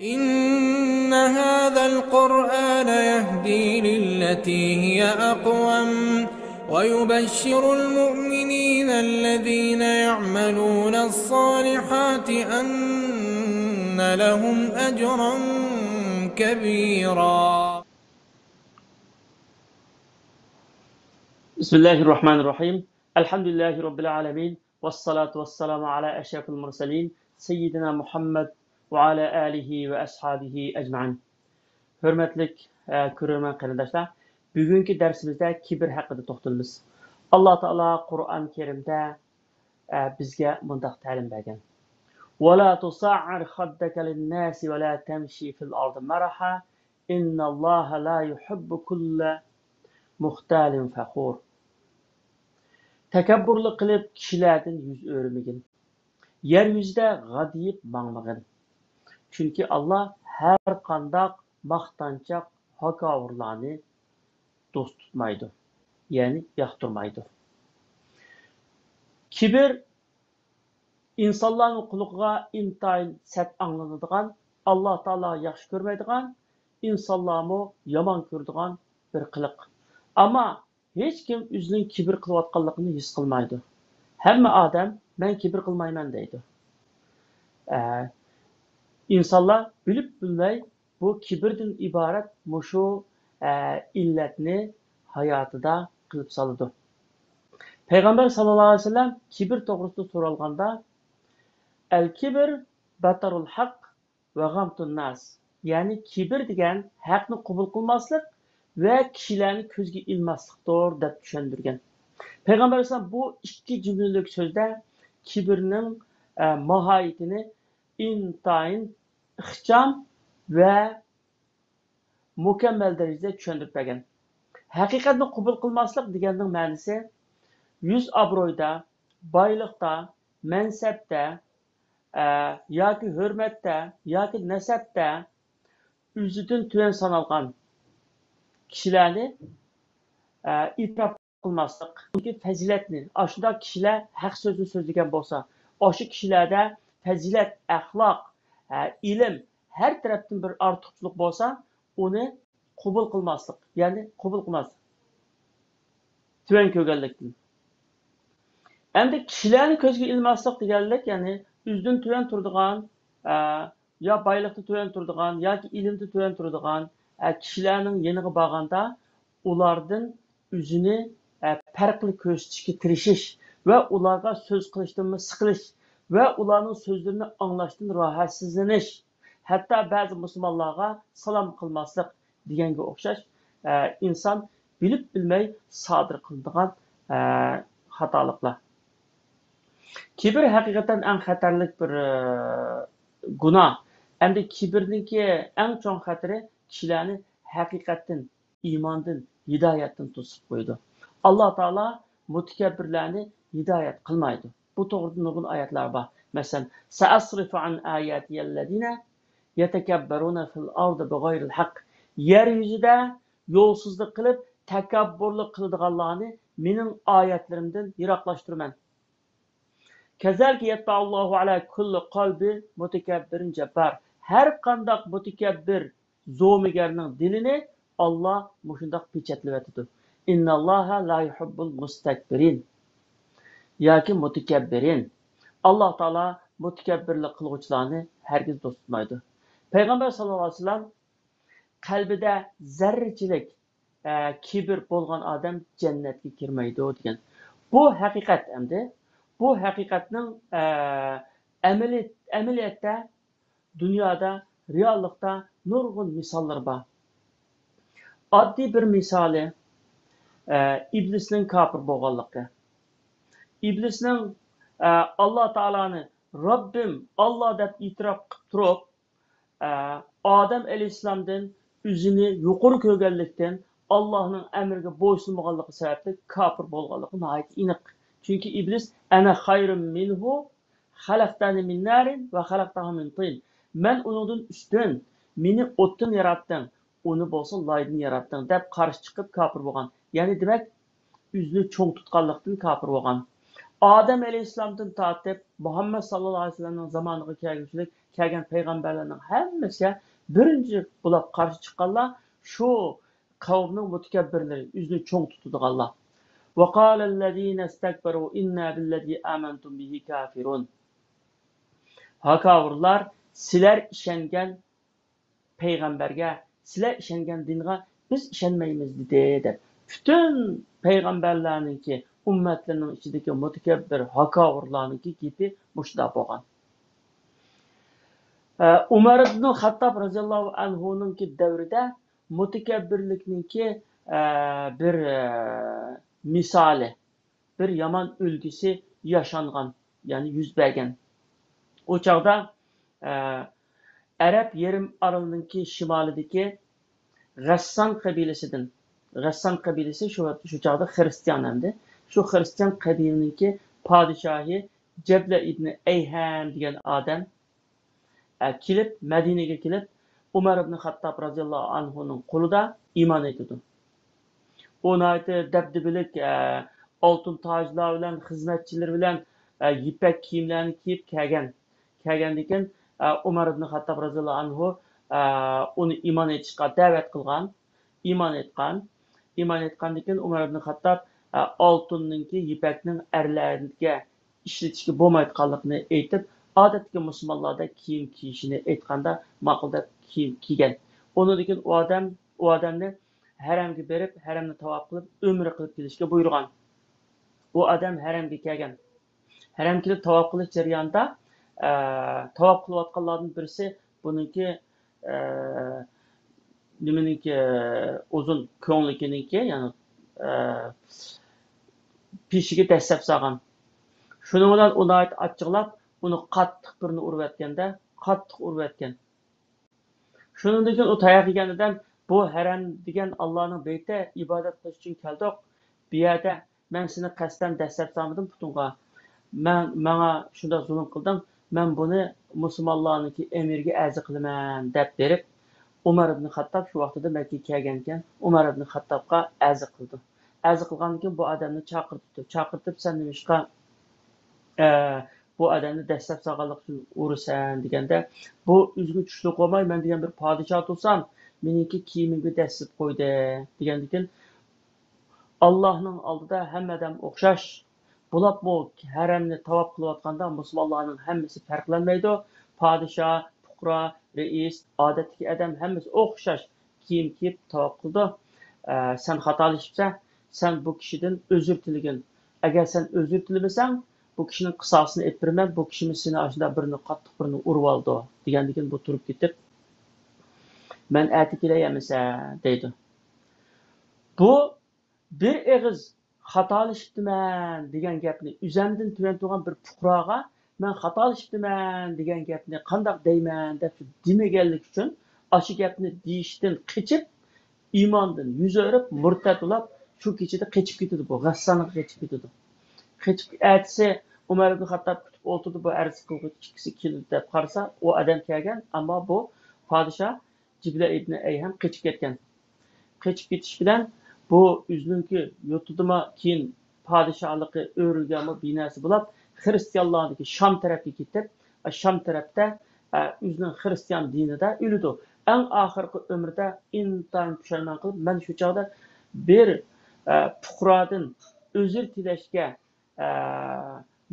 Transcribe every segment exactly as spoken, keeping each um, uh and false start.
إن هذا القرآن يهدي للتي هي أقوم ويبشر المؤمنين الذين يعملون الصالحات أن لهم أجرا كبيرا. بسم الله الرحمن الرحيم. الحمد لله رب العالمين. والصلاة والسلام على أشرف المرسلين سيدنا محمد وعلى آله وأصحابه أجمعين. ھۆرمەتلىك، ئە، كۆرۈرمەن قېرىنداشلار، بۈگۈنكى دەرسىمىزدە كىبىر ھەققىدە توختىلىمىز. ئاللا تائالا قۇرئان كەرىمدە، ئە، بىزگە مۇنداق تەلىم بەرگەن: ولا تصعر خدك للناس ولا تمش في الأرض مرحا إن الله لا يحب كل مختال فخور. تەكەببۇرلۇق قىلىپ كىشىلەردىن يۈز ئۆرۈمىگىن. يەر يۈزىدە غادىيىپ ماڭمىغىن. چۈنكى ئاللا ھەر قانداق ماختانچاق، ھاكاۋۇرلارنى دوست تۇتمايدۇ، يەنى ياقتۇرمايدۇ. كىبىر ئىنسانلارنىڭ قۇلىقىغا ئىنتايىن سەت ئاڭلىنىدىغان، ئاللا تائالا ياخشى كۆرمەيدىغان، ئىنسانلارمۇ يامان كۆرىدىغان بىر قىلىق. ئەمما ھېچكىم ئۆزىنىڭ كىبىر قىلىۋاتقانلىقىنى ھېس قىلمايدۇ. ھەممە ئادەم، «مەن كىبىر قىلمايمەن» دەيدۇ. ئە، ئىنسانلار بىلىپ بىلمەي بۇ كىبىردىن ئىبارەت مۇشۇ، ئە، ئىللەتنى ھاياتىدا قىلىپ سالىدۇ. پەيغەمبەر ساللاللاھۇ ئەلەيھى ۋەسەللەم كىبىر توغرىسىدا سورالغاندا، «ئەل كىبر بەتەرۇل ھەق ۋە غەمتۇن ناس»، يەنى كىبىر دېگەن ھەقنى قوبۇل قىلماسلىق ۋە كىشىلەرنى كۆزگە ئىلماسلىقتۇر، دەپ چۈشەندۈرگەن. پەيغەمبەر ئەلەيھىسسالام بۇ ئىككى جۈملىلىك سۆزدە كىبىرنىڭ، ئە، ماھىيىتىنى ئىنتايىن ئىخچام ۋە مۇكەممەل دەرىجىدە چۈشەندۈرۈپ بەرگەن. ھەقىقەتنى قوبۇل قىلماسلىق دېگەننىڭ مەنىسى، يۈز ئابرۇيدا، بايلىقتا، مەنسەپتە، ئە، ياكى ھۆرمەتتە، ياكى نەسەبتە ئۆزىدىن تۆۋەن سانالغان كىشىلەرنى، ئە، ئېتىراپ قىلماسلىق. چۈنكى پەزىلەتنى، ئاشۇنداق كىشىلەر ھەق سۆزنى سۆزلىگەن بولسا، ئاشۇ كىشىلەردە پەزىلەت، ئەخلاق، ئە، ئىلىم، ھەر تەرەپتىن بىر ئارتۇقچىلىق بولسا، ئۇنى قوبۇل قىلماسلىق، يەنى قوبۇل قىلماسلىق. تۆۋەن كۆرگەنلىكتىن. ئەمدى كىشىلەرنى كۆزگە ئىلماسلىق دېگەنلىك، يەنى ئۆزىدىن تۆۋەن تۇرىدىغان، ئە، يا بايلىقتا تۆۋەن تۇرىدىغان، ياكى ئىلىمدە تۆۋەن تۇرىدىغان، ئە، كىشىلەرنىڭ يېنىغا بارغاندا، ئۇلاردىن ئۆزىنى، ئە، پەرقلىق كۆرسىتىشكە تىرىشىش ۋە ئۇلارغا سۆز قىلىشتىنمۇ سىقىلىش ۋە ئۇلارنىڭ سۆزلىرىنى ئاڭلاشتىن راھەتسىزلىنىش، ھەتتا بەزى مۇسۇلمانلارغا سالام قىلماسلىق دېگەنگە ئوخشاش، ئە، ئىنسان بىلىپ بىلمەي سادىر قىلىدىغان، ئە، خاتالىقلار. كىبىر ھەقىقەتەن ئەڭ خەتەرلىك بىر، ئە، گۇناھ. ئەمدى كىبىرنىڭكى ئەڭ چوڭ خەتىرى كىشىلەرنى ھەقىقەتتىن، ئىماندىن، ھىدايەتتىن توسۇپ قويىدۇ. ئاللا تائالا مۇتەكەببىرلەرنى ھىدايەت قىلمايدۇ. بۇ توغرىدا نۇرغۇن ئايەتلەر بار. مەسىلەن، سەئەسرىفۇ ئەن ئاياتىيەللەزىنە يەتەكەببەرۇنە فىل ئەردى بىغەيرىل ھەق. يەر يۈزىدە يولسىزلىق قىلىپ، تەكەببۇرلۇق قىلىدىغانلارنى مېنىڭ ئايەتلىرىمدىن يىراقلاشتۇرىمەن. كەزەلىكە يەتبەئۇللاھۇ ئەلا كۇللى قەلبى مۇتەكەببىرىن جەببار. ھەر قانداق مۇتەكەببىر زومىگەرنىڭ دىلىنى ئاللا مۇشۇنداق پېچەتلىۋېتىدۇ. ئىنناللاھە لا يۇھىببۇل مۇستەكبىرىن. ياكى مۇتەكەببىرىن. ئاللا تائالا مۇتەكەببىرلىك قىلغۇچىلارنى ھەرگىز دوست تۇتمايدۇ. پەيغەمبەر ساللاللاھۇ ئەلەيھى ۋەسەللەم، «قەلبىدە زەررىچىلىك، ئە، كىبىر بولغان ئادەم جەننەتكە كىرمەيدۇ» دېگەن. بۇ ھەقىقەت ئەمدى. بۇ ھەقىقەتنىڭ، ئە، ئەمەلىي-، ئەمەلىيەتتە دۇنيادا، رېئاللىقتا نۇرغۇن مىساللىرى بار. ئاددىي بىر مىسالى، ئە، ئىبلىسنىڭ كاپىر بولغانلىقى. ئىبلىسنىڭ، ئە، ئاللا تائالانى «رەببىم ئاللا» دەپ ئېتىراپ قىلىپ تۇرۇپ، ئە، ئادەم ئەلەيھىسسالامدىن ئۆزىنى يۇقىرى كۆرگەنلىكتىن، ئاللانىڭ ئەمرىگە بويسۇنمىغانلىقى سەۋەبلىك كاپىر بولغانلىقى ناھايىتى ئېنىق. چۈنكى ئىبلىس، «ئەنە خەيرۇم مىنھۇ خەلەقتەنى مىن نارىن ۋە خەلەقتەھۇ مىن تىن»، «مەن ئۇنىڭدىن ئۈستۈن، مېنى ئوتتىن ياراتتىڭ، ئۇنى بولسا لايدىن ياراتتىڭ» دەپ قارشى چىقىپ كاپىر بولغان. يەنى دېمەك، ئۆزىنى چوڭ تۇتقانلىقتىن كاپىر بولغان. ئادەم ئەلەيھىسسالامدىن تارتىپ مۇھەممەد ساللاللاھۇ ئەلەيھى ۋەسەللەمنىڭ زامانىغا كەلگۈچىلىك كەلگەن پەيغەمبەرلەرنىڭ ھەممىسىگە بىرىنچى بولۇپ قارشى چىققانلار شۇ قەۋمنىڭ مۇتەكەببىرلىرى، ئۆزىنى چوڭ تۇتىدىغانلار. وقال الذين استكبروا إنا بالذي آمنتم به كافرون. ھاكاۋۇرلار، سىلەر ئىشەنگەن پەيغەمبەرگە، سىلەر ئىشەنگەن دىنغا بىز ئىشەنمەيمىز دېدى، دەپ. پۈتۈن پەيغەمبەرلەرنىڭكى، ئۈممەتلىرىنىڭ ئىچىدىكى مۇتەكەببىر ھاكاۋۇرلارنىڭكى گېپى مۇشۇنداق بولغان. ئە، ئۇمەر ئىبن خەتتاب رەزىياللاھۇ ئەنھۇنىڭكى دەۋرىدە مۇتەكەببىرلىكنىڭكى، ئە، بىر، ئە، مىسالى، بىر يامان ئۈلگىسى ياشانغان، يەنى يۈز بەرگەن. ئۇ چاغدا، ئە، ئەرەب يېرىم ئارىلىنىڭكى شىمالىدىكى غەسسان قەبىلىسىدىن، غەسسان قەبىلىسى شۇ، شۇ چاغدا خىرىستىيان ئەمدى. شۇ خىرىستىيان قەبىلىنىڭكى پادىشاھى جەبلە ئىبنى ئەيھەم دېگەن ئادەم، ئە، كېلىپ، مەدىنىگە كېلىپ، ئۇمەر ئىبنى خەتتاب رەزىياللاھۇ ئەنھۇنىڭ قولىدا ئىمان ئېيتىدۇ. ئۇ ناھايىتى دەبدىبىلىك، ئە، ئالتۇن تاجلار بىلەن، خىزمەتچىلىرى بىلەن، ئە، يىپەك كىيىملەرنى كىيىپ كەلگەن. كەلگەندىن كېيىن، ئە، ئۇمەر ئىبنى خەتتاب رەزىياللاھۇ ئەنھۇ، ئە، ئۇنى ئىمان ئېيتىشقا دەۋەت قىلغان. ئىمان ئېيتقان. ئىمان ئېيتقاندىن كېيىن ئۇمەر ئىبنى خەتتاب، ئە، ئالتۇننىڭكى، يىپەكنىڭ ئەرلەرگە ئىشلىتىشكە بولمايدىغانلىقىنى ئېيتىپ، ئادەتتىكى مۇسۇلمانلاردەك كىيىم كىيىشىنى ئېيتقاندا ماقۇل دەپ كىيىم كىيگەن. ئۇنىڭدىن كېيىن ئۇ ئادەم، ئۇ ئادەمنى ھەرەمگە بېرىپ، ھەرەمنى تاۋاپ قىلىپ، ئۆمرە قىلىپ كېلىشكە بۇيرۇغان. ئۇ ئادەم ھەرەمگە كەلگەن. ھەرەمگە كېلىپ تاۋاپ قىلىش جەريانىدا، ئە، تاۋاپ قىلىۋاتقانلاردىن بىرسى بۇنىڭكى، ئە، نېمىنىڭكى، ئۇزۇن كۆڭلىكىنىڭكى، يەنى، ئە، پېشىگە دەسسەپ سالغان. شۇنىڭ بىلەن ئۇ ناھايىتى ئاچچىقلاپ، ئۇنى قاتتىق بىرنى ئۇرۇۋەتكەندە، قاتتىق ئۇرۇۋەتكەن. شۇنىڭدىن كېيىن ئۇ تاياق يېگەن ئادەم، بۇ ھەرەم دېگەن ئاللانىڭ بېيتى، ئىبادەت قىلىش ئۈچۈن كەلدۇق. بۇ يەردە مەن سېنى قەستەن دەسسەپ سالمىدىم پۇتۇڭغا. مەن، ماڭا شۇنداق زۇلۇم قىلدىڭ، مەن بۇنى مۇسۇلمانلارنىڭكى ئەمىرىگە ئەرز قىلىمەن، دەپ بېرىپ، ئۇمەر ئىبنى خەتتاب شۇ ۋاقتىدا مەككىگە كەلگەنىكەن، ئۇمەر ئىبنى خەتتابقا ئەرز قىلىدۇ. ئەرز قىلغاندىن كېيىن بۇ ئادەمنى چاقىرتىپتۇ. چاقىرتىپ، سەن نېمىشقا، ئە، بۇ ئادەمنى دەسسەپ سالغانلىق ئۈچۈن ئۇرىسەن؟ دېگەندە، بۇ ئۆزىگە چۈشلۈك بولماي، مەن دېگەن بىر پادىشاھ تۇرسام، مېنىڭكى كىيىمىمگە دەسسىپ قويدى، دېگەندىكىن، ئاللاھنىڭ ئالدىدا ھەممە ئادەم ئوخشاش. بولۇپمۇ ھەرەمنى تاۋاپ قىلىۋاتقاندا مۇسۇلمانلارنىڭ ھەممىسى پەرقلەنمەيدۇ. پادىشاھ، پۇقرا، رەئىس، ئادەتتىكى ئادەم ھەممىسى ئوخشاش كىيىم كىيىپ تاۋاپ قىلىدۇ. ئە، سەن خاتالىشىپسەن، سەن بۇ كىشىدىن ئۆزۈر تىلىگىن. ئەگەر سەن ئۆزۈر تىلىمىسەڭ، بۇ كىشىنىڭ قىساسىنى ئېلىپ بېرىمەن، بۇ كىشىمۇ سېنى ئاشۇنداق بىرنى قاتتىق بىرنى ئۇرۇۋالىدۇ، دېگەندىكىن بۇ تۇرۇپ كېتىپ، مەن ئەتە كېلەي ئەمىسە، دەيدۇ. بۇ بىر ئېغىز خاتالىشىپتىمەن دېگەن گەپنى ئۆزەمدىن تۆۋەن تۇرغان بىر پۇقراغا مەن خاتالىشىپتىمەن دېگەن گەپنى قانداق دەيمەن دەپ دېمىگەنلىكى ئۈچۈن ئاشۇ گەپنى دېيىشتىن قېچىپ، ئىماندىن يۈز ئۆرۈپ، مۇرتەت بولاپ، شۇ كېچىدە قېچىپ كېتىدۇ بۇ، غەسسانغا قېچىپ كېتىدۇ. قېچىپ، ئەتىسى ئۆمەر ئىبن خەتتاب كۈتۈپ ئولتۇردى، بۇ ئەرز قىلغۇچى ئىككىسى كېلىدۇ دەپ قارىسا، ئۇ ئادەم كەلگەن، ئەمما بۇ پادىشاھ جىبلە ئىبنى ئەيھەم قېچىپ كەتكەن. قېچىپ كېتىش بىلەن بۇ ئۆزىنىڭكى يۇرتىدىمۇ كېيىن پادىشاھلىقى ئۆرۈلگەنمۇ بىنەرسە بولاپ، خىرىستىيانلارنىڭكى شام تەرەپكە كېتىپ، شام تەرەپتە، ئە، ئۆزىنىڭ خىرىستىيان دىنىدا ئۆلىدۇ. ئەڭ ئاخىرقى ئۆمرىدە ئىنتايىن پۇشايمان قىلىپ، مەن شۇ چاغدا بىر، ئە، پۇقرادىن ئۆزۈر تىلەشكە، ئە،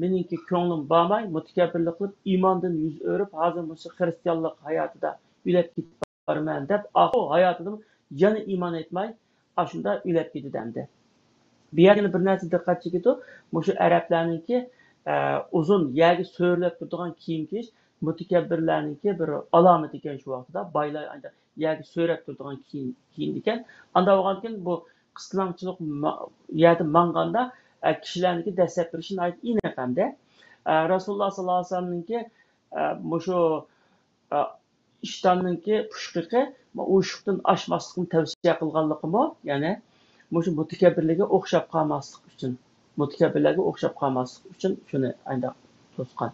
مېنىڭكى كۆڭلۈم بارماي، مۇتەكەببىرلىك قىلىپ، ئىماندىن يۈز ئۆرۈپ، ھازىر مۇشۇ خىرىستىيانلىق ھاياتىدا ئۆلۈپ كېتىپ بارىمەن دەپ، ئاخىر ھاياتىدىمۇ يەنە ئىمان ئېيتماي، ئاشۇنداق ئۆلۈپ كېتىدۇ ئەمدى. بۇ يەردە يەنە بىر نەرسە دىققەت چېكىدۇ. مۇشۇ ئەرەبلەرنىڭكى، ئە، ئۇزۇن يەرگە سۆرىلىپ تۇرىدىغان كىيىم كىيىش مۇتەكەببىرلەرنىڭكى بىر ئالامىتى ئىكەن شۇ ۋاقتىدا. بايلار ئانداق يەرگە سۆرەپ تۇرىدىغان كىيىم، كىيىندىكەن. ئانداق بولغاندىكىن بۇ قىستىلاڭچىلىق ما-، يەردە ماڭغاندا، ئە، كىشىلەرنىڭكى دەسسەپ بېرىشى ناھايىتى ئېنىق ئەمدى. ئە، رەسۇلۇللا ساللاللاھۇ ئەلەيھى ۋەسەللەمنىڭكى، ئە، مۇشۇ، ئە، ئىشتاننىڭكى پۇشقىقى ئۇششۇقتىن ئاشماسلىقنى تەۋسىيە قىلغانلىقىمۇ، يەنى مۇشۇ مۇتەكەببىرلەرگە ئوخشاپ قالماسلىق ئۈچۈن، مۇتەكەببىرلەرگە ئوخشاپ قالماسلىق ئۈچۈن شۇنى ئانداق توسقان.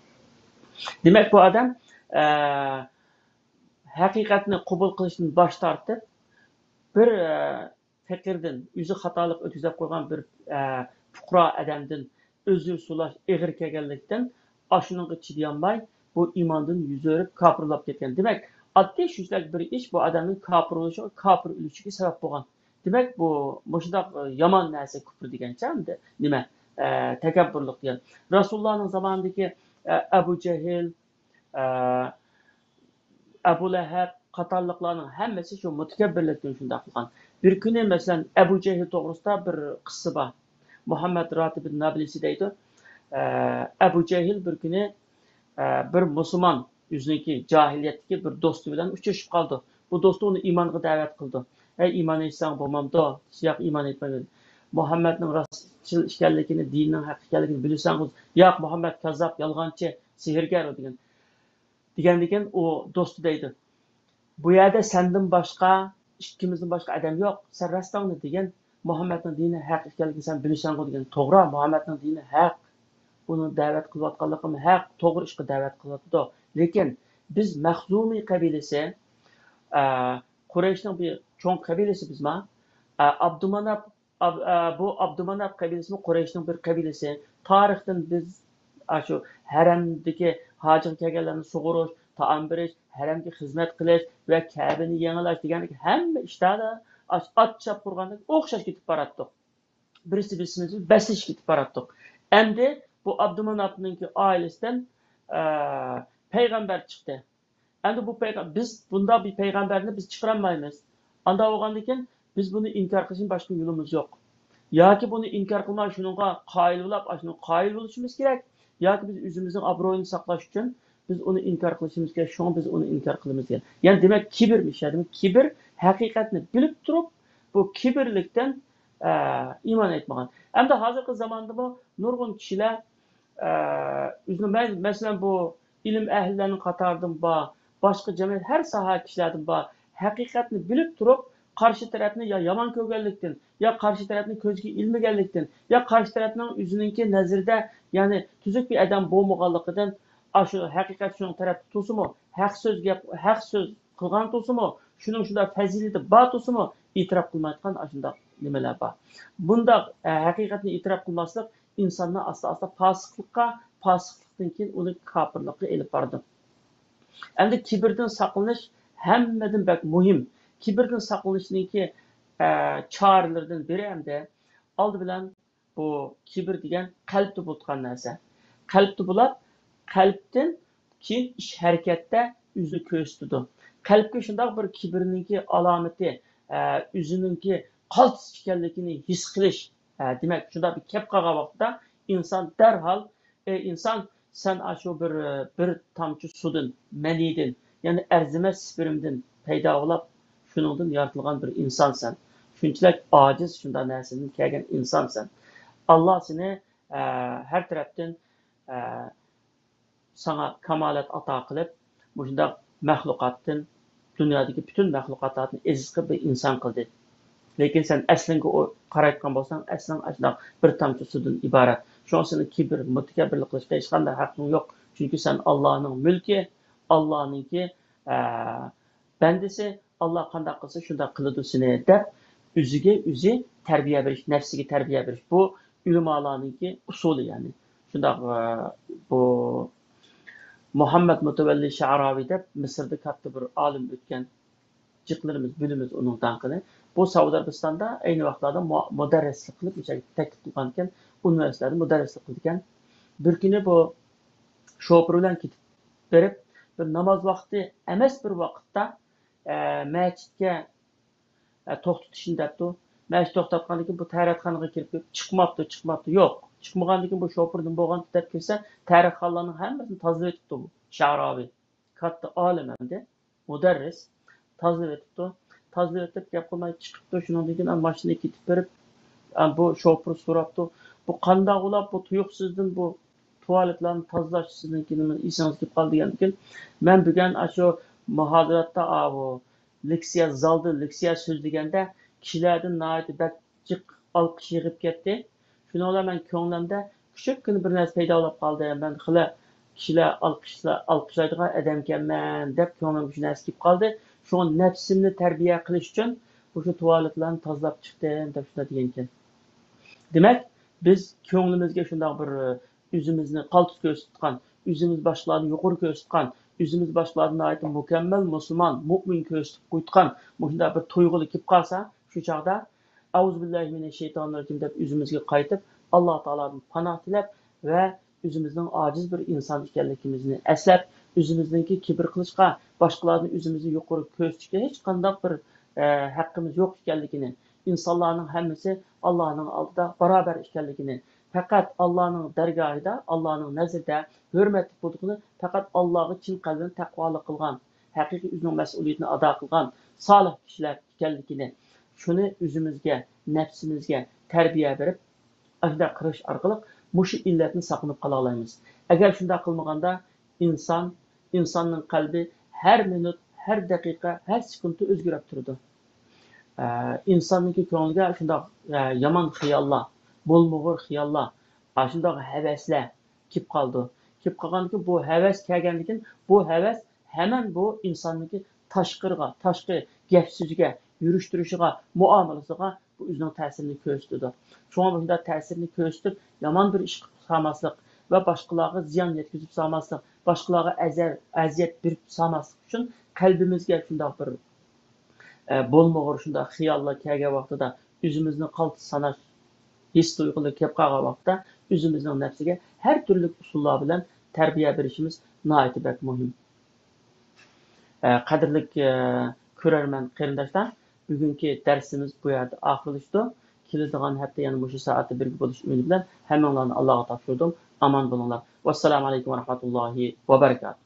دېمەك، بۇ ئادەم، ئە، ھەقىقەتنى قوبۇل قىلىشتىن باش تارتىپ، بىر، ئە، پېقىردىن، ئۆزى خاتالىق ئۆتكۈزۈپ قويغان بىر، ئە، پۇقرا ئادەمدىن ئۆزى سۇلاش ئېغىر كەلگەنلىكتىن، ئاشۇنىڭغا چىدىيالماي، بۇ ئىماندىن يۈز ئۆرۈپ، كاپىر بولۇپ كەتكەن. دېمەك، ئاددىي شۇنچىلىك بىر ئىش بۇ ئادەمنىڭ كاپىر بولۇشىغا، كاپىر ئۆلۈشىگە سەۋەب بولغان. دېمەك، بۇ مۇشۇنداق، ئە، يامان نەرسە كۇپر دېگەنچە، ئەمدى نېمە، ئە، تەكەببۇرلۇق دېگەن. رەسۇلۇللانىڭ زامانىدىكى، ئە، ئەبۇ جەھىل، ئە، ئەبۇ لەھەب قاتارلىقلارنىڭ ھەممىسى شۇ مۇتەكەببىرلىكتىن شۇنداق قىلغان. بىر كۈنى، مەسىلەن، ئەبۇ جەھىل توغرىسىدا بىر قىسسە بار. مۇھەممەد راتىب نابلىسى دەيدۇ. ئە، ئەبۇ جەھىل بىر كۈنى، ئە، بىر مۇسۇلمان، ئۆزىنىڭكى جاھىلىيەتتىكى بىر دوستى بىلەن ئۇچرىشىپ قالىدۇ. بۇ دوستى ئۇنى ئىمانغا دەۋەت قىلىدۇ. «ھەي، ئىمان ئېيتساڭ بولمامدۇ؟» «ياق، ئىمان ئېيتمايمەن.» «مۇھەممەدنىڭ راستچىل ئىكەنلىكىنى، دىننىڭ ھەق ئىكەنلىكىنى بىلسەڭ؟» «ياق، مۇھەممەد كاززاپ، يالغانچى، سېھىرگەر ئۇ» دېگەن. دېگەندىكىن ئۇ دوستى دەيدۇ، «بۇ يەردە سەندىن باشقا، ئىككىمىزدىن باشقا ئادەم يوق. سەن راستىڭنى دېگىن، مۇھەممەدنىڭ دىنى ھەق ئىكەنلىكىنى سەن بىلىسەنغۇ؟» دېگەن. «توغرا، مۇھەممەدنىڭ دىنى ھەق. ئۇنىڭ دەۋەت قىلىۋاتقانلىقىمۇ ھەق، توغرا ئىشقا دەۋەت قىلىۋاتىدۇ. لېكىن بىز مەخزۇمى قەبىلىسى، ئە، قۇرەيشنىڭ بىر چوڭ قەبىلىسى بىزما. ئە، ئابدۇماناپ، ئاب-، ئە، بۇ ئابدۇماناپ قەبىلىسىمۇ قۇرەيشنىڭ بىر قەبىلىسى. تارىختىن بىز ئاشۇ ھەرەمدىكى ھاجىغا كەلگەنلەرنى سۇغۇرۇش، تائام بېرىش، ھەرەمگە خىزمەت قىلىش ۋە كەبىنى يېڭىلاش دېگەندەك ھەممە ئىشلاردا ئاش-، ئات چاپقۇرغاندەك ئوخشاش كېتىپ باراتتۇق. بىرسى بىرسىمىز بىلەن بەسلىشىپ كېتىپ باراتتۇق. ئەمدى بۇ ئابدۇماناپنىڭكى ئائىلىسىدىن، ئە، پەيغەمبەر چىقتى. ئەمدى بۇ پەيغە-، بىز بۇنداق بىر پەيغەمبەرنى بىز چىقىرالمايمىز. ئانداق بولغاندىكىن بىز بۇنى ئىنكار قىلىشنىڭ باشقا يولىمىز يوق. ياكى بۇنى ئىنكار قىلماي شۇنىڭغا قايىل بولاپ، ئاشۇنىڭغا قايىل بولۇشىمىز كېرەك، ياكى بىز ئۆزىمىزنىڭ ئابرۇيىنى ساقلاش ئۈچۈن بىز ئۇنى ئىنكار قىلىشىمىز كېرەك، شۇڭا بىز ئۇنى ئىنكار قىلىمىز دېگەن. يەنى دېمەك، كىبىر، دېمەك، كىبىر ھەقىقەتنى بىلىپ تۇرۇپ، بۇ كىبىرلىكتىن، ئە، ئىمان ئېيتمىغان. ئەمدى ھازىرقى زاماندىمۇ نۇرغۇن كىشىلەر، ئە، ئۆزىنى، مەن، مەسىلەن، بۇ ئىلىم ئەھلىلەرنىڭ قاتارىدىمۇ بار، باشقا جەمئىيەت ھەر ساھە كىشىلەردىمۇ بار. ھەقىقەتنى بىلىپ تۇرۇپ، قارشى تەرەپنى يا يامان كۆرگەنلىكتىن، يا قارشى تەرەپنى كۆزگە ئىلمىگەنلىكتىن، يا قارشى تەرەپنىڭ ئۆزىنىڭكى نەزىرىدە، يەنى تۈزۈك بىر ئادەم بولمىغانلىقىدىن، ئاشۇ ھەقىقەت شۇنىڭ تەرەپتە تۇرسىمۇ، ھەق سۆز گەپ، ھەق سۆز قىلغان تۇرسىمۇ، شۇنىڭ شۇنداق پەزىلىتى بار تۇرسىمۇ، ئېتىراپ قىلمايدىغان ئاشۇنداق نېمىلەر بار. بۇنداق، ئە، ھەقىقەتنى ئېتىراپ قىلماسلىق ئىنساننى ئاستا-ئاستا پاسىقلىققا، پاسىقلىقتىن كېيىن ئۇنى كاپىرلىققا ئېلىپ بارىدۇ. ئەمدى كىبىردىن ساقلىنىش ھەممىدىن بەك مۇھىم. كىبىردىن ساقلىنىشنىڭكى، ئە، چارىلىرىدىن بىرى ئەمدى ئالدى بىلەن بۇ كىبىر دېگەن قەلبتە بولىدىغان نەرسە. قەلبتە بولۇپ، قەلبتىن كېيىن ئىش ھەرىكەتتە ئۆزىنى كۆرسىتىدۇ. قەلبكە شۇنداق بىر كىبىرنىڭكى ئالامىتى، ئە، ئۆزىنىڭكى قالتىس ئىكەنلىكىنى ھېس قىلىش، ئە، دېمەك، شۇنداق بىر كەپ قالغان ۋاقىتتا ئىنسان دەرھال، «ئەي ئىنسان، سەن ئاشۇ بىر، بىر تامچە سۇدىن، مەنىدىن، يەنى ئەرزىمەس سىپىرىمدىن پەيدا بولاپ، شۇنىڭدىن يارىتىلغان بىر ئىنسانسەن. شۇنچىلىك ئاجىز، شۇنداق نەرسىدىن كەلگەن ئىنسانسەن. ئاللا سېنى، ئە، ھەر تەرەپتىن، ئە، ساڭا كامالەت ئاتا قىلىپ، مۇشۇنداق مەخلۇقاتتىن، دۇنيادىكى پۈتۈن مەخلۇقاتلاردىن ئەزىز قىلىپ بىر ئىنسان قىلدى. لېكىن سەن ئەسلىڭگە ئو-، قارايدىغان بولساڭ، ئەسلىڭ ئاشۇنداق بىر تامچە سۇدىن ئىبارەت. شۇڭا سېنىڭ كىبىر، مۇتەكەببىرلىك قىلىشقا ھېچقانداق ھەققىڭ يوق. چۈنكى سەن ئاللانىڭ مۈلكى، ئاللانىڭكى، ئە، بەندىسى. ئاللا قانداق قىلسا، شۇنداق قىلىدۇ سېنى» دەپ، ئۆزىگە ئۆزى تەربىيە بېرىش، نەپسىگە تەربىيە بېرىش. بۇ ئۆلىمالارنىڭكى ئۇسۇلى، يەنى. شۇنداق، ئە، بۇ مۇھەممەد مۇتەۋەللى شەئراۋى دەپ مىسىردا كاتتا بىر ئالىم ئۆتكەن، جىقلىرىمىز بىلىمىز ئۇنىڭ داڭقىنى. بۇ سەئۇدى ئەرەبىستاندا ئەينى ۋاقىتلاردا مۇ-، مۇدەررىسلىك قىلىپ، مۇشۇ يەردە تەكلىپ قىلغانىكەن، ئۇنىۋېرسىتېتلاردا مۇدەررىسلىك قىلىدىكەن. بىر كۈنى بۇ شوپۇر بىلەن كېتىپ بېرىپ، بىر ناماز ۋاقتى ئەمەس بىر ۋاقىتتا، ئە، مەسچىتكە، ئە، توختىتىشنى دەپتۇ. مەسچىت توختاتقاندىن كېيىن بۇ تەرەتخانىغا كىرىپ، كىرىپ، «چىقماپتۇ، چىقماپتۇ.» «يوق، چىقمىغاندىن كېيىن بۇ شوپۇر نېمە بولغانتى؟» دەپ كىرسە، تەرەتخانىلارنىڭ ھەممىسىنى تازىلىۋېتىپتۇ بۇ شەئراۋى. كاتتا ئالىم ئەمدى، مۇدەررىس. تازىلىۋېتىپتۇ. تازىلىۋېتىپ گەپ قىلماي چىقىپتۇ. شۇنىڭدىن كېيىن ماشىنىغا كېتىپ بېرىپ، بۇ شوپۇر سوراپتۇ، «بۇ قانداق بولۇپ، بۇ تۇيۇقسىزدىن بۇ تۇالېتلارنى تازىلاش سىزنىڭكى نېمە ئېسىڭىزگە كېلىپ قالدى؟» دېگەندىكىن، مەن بۈگۈن ئاشۇ مۇھازىراتتا، ئاۋۇ لېكسىيە زالدا لېكسىيە سۆزلىگەندە، كىشىلەردىن ناھايىتى بەك جىق ئالقىش يېغىپ كەتتى. شۇنىڭ بىلەن مەن كۆڭلۈمدە كىچىككىنە بىر نەرسە پەيدا بولۇپ قالدى. مەن خېلى كىشىلەر ئالقىشلا-، ئالقىشلايدىغان ئادەمكەنمەن دەپ كۆڭلۈمگە شۇ نەرسە كېلىپ قالدى. شۇڭا نەپسىمنى تەربىيە قىلىش ئۈچۈن مۇشۇ تۇالېتلارنى تازىلاپ چىقتىم دەپ شۇنداق دېگەنىكەن. دېمەك، بىز كۆڭلىمىزگە شۇنداق بىر، ئۆزىمىزنى قالتىس كۆرسىتىدىغان، ئۆزىمىز باشقىلاردىن يۇقىرى كۆرسىتىدىغان، ئۆزىمىز باشقىلاردىن ناھايىتى مۇكەممەل مۇسۇلمان، مۇئمىن كۆرسىتىپ قويىدىغان مۇشۇنداق بىر تۇيغۇلار كېلىپ قالسا، شۇ چاغدا «ئەئۇزۇ بىللاھى مىنەششەيتانىررەجىم» دەپ ئۆزىمىزگە قايتىپ، ئاللا تائالادىن پاناھ تىلەپ ۋە ئۆزىمىزنىڭ ئاجىز بىر ئىنسان ئىكەنلىكىمىزنى ئەسلەپ، ئۆزىمىزنىڭكى كىبىر قىلىشقا، باشقىلاردىن ئۆزىمىزنى يۇقىرى كۆرسىتىشكە ھېچقانداق بىر، ئە، ھەققىمىز يوق ئىكەنلىكىنى، ئىنسانلارنىڭ ھەممىسى ئاللانىڭ ئالدىدا باراۋەر ئىكەنلىكىنى، پەقەت ئاللانىڭ دەرگاھىدا، ئاللانىڭ نەزىرىدە ھۆرمەتلىك بولىدىغىنى پەقەت ئاللاغا چىن قەلبىدىن تەقۋالىق قىلغان، ھەقىقىي ئۆزىنىڭ مەسئۇلىيىتىنى ئادا قىلغان سالىھ كىشىلەر ئىكەنلىكىنى، شۇنى ئۆزىمىزگە، نەپسىمىزگە تەربىيە بېرىپ، ئاشۇنداق قىلىش ئارقىلىق مۇشۇ ئىللەتنى ساقلىنىپ قالالايمىز. ئەگەر شۇنداق قىلمىغاندا، ئىنسان، ئىنساننىڭ قەلبى ھەر مىنۇت، ھەر دەقىقە، ھەر سېكۇنتتا ئۆزگىرىپ تۇرىدۇ. ئە، ئىنساننىڭكى كۆڭلىگە شۇنداق، ئە، يامان خىياللار، بولمىغۇر خىياللار، ئاشۇنداق ھەۋەسلەر كېلىپ قالىدۇ. كېلىپ قالغاندىكىن، بۇ ھەۋەس كەلگەندىكىن، بۇ ھەۋەس ھەمەن بۇ ئىنساننىڭكى تاشقىرىغا، تاشقى گەپ سۆزىگە، يۈرۈش تۇرۇشىغا، مۇئامىلىسىغا بۇ ئۆزىنىڭ تەسىرىنى كۆرسىتىدۇ. شۇڭا مۇشۇنداق تەسىرىنى كۆرسىتىپ، يامان بىر ئىش قىلىپ سالماسلىق ۋە باشقىلارغا زىيان يەتكۈزۈپ سالماسلىق، باشقىلارغا ئەزەر، ئەزىيەت بېرىپ سالماسلىق ئۈچۈن قەلبىمىزگە شۇنداق بىر، ئە، بولمىغۇر شۇنداق خىياللار كەلگەن ۋاقتىدا، ئۆزىمىزنى قالتىس ساناش ھېس تۇيغۇلىرى كېلىپ قالغان ۋاقىتتا، ئۆزىمىزنىڭ نەپسىگە ھەر تۈرلۈك ئۇسۇللار بىلەن تەربىيە بېرىشىمىز ناھايىتى بەك مۇھىم. ئە، قەدىرلىك، ئە، كۆرەرمەن قېرىنداشلار، بۈگۈنكى دەرسىمىز بۇ يەردە ئاخىرلىشىدۇ. كېلىدىغان ھەپتە يەنە مۇشۇ سائەتتە بىرگە بولۇش ئۈمىدى بىلەن ھەممىڭلارنى ئاللاغا تاپشۇردۇم. ئامان بولۇڭلار. ۋەسسالامۇ ئەلەيكۇم ۋە رەھمەتۇللاھى ۋە بەرىكاتۇھ.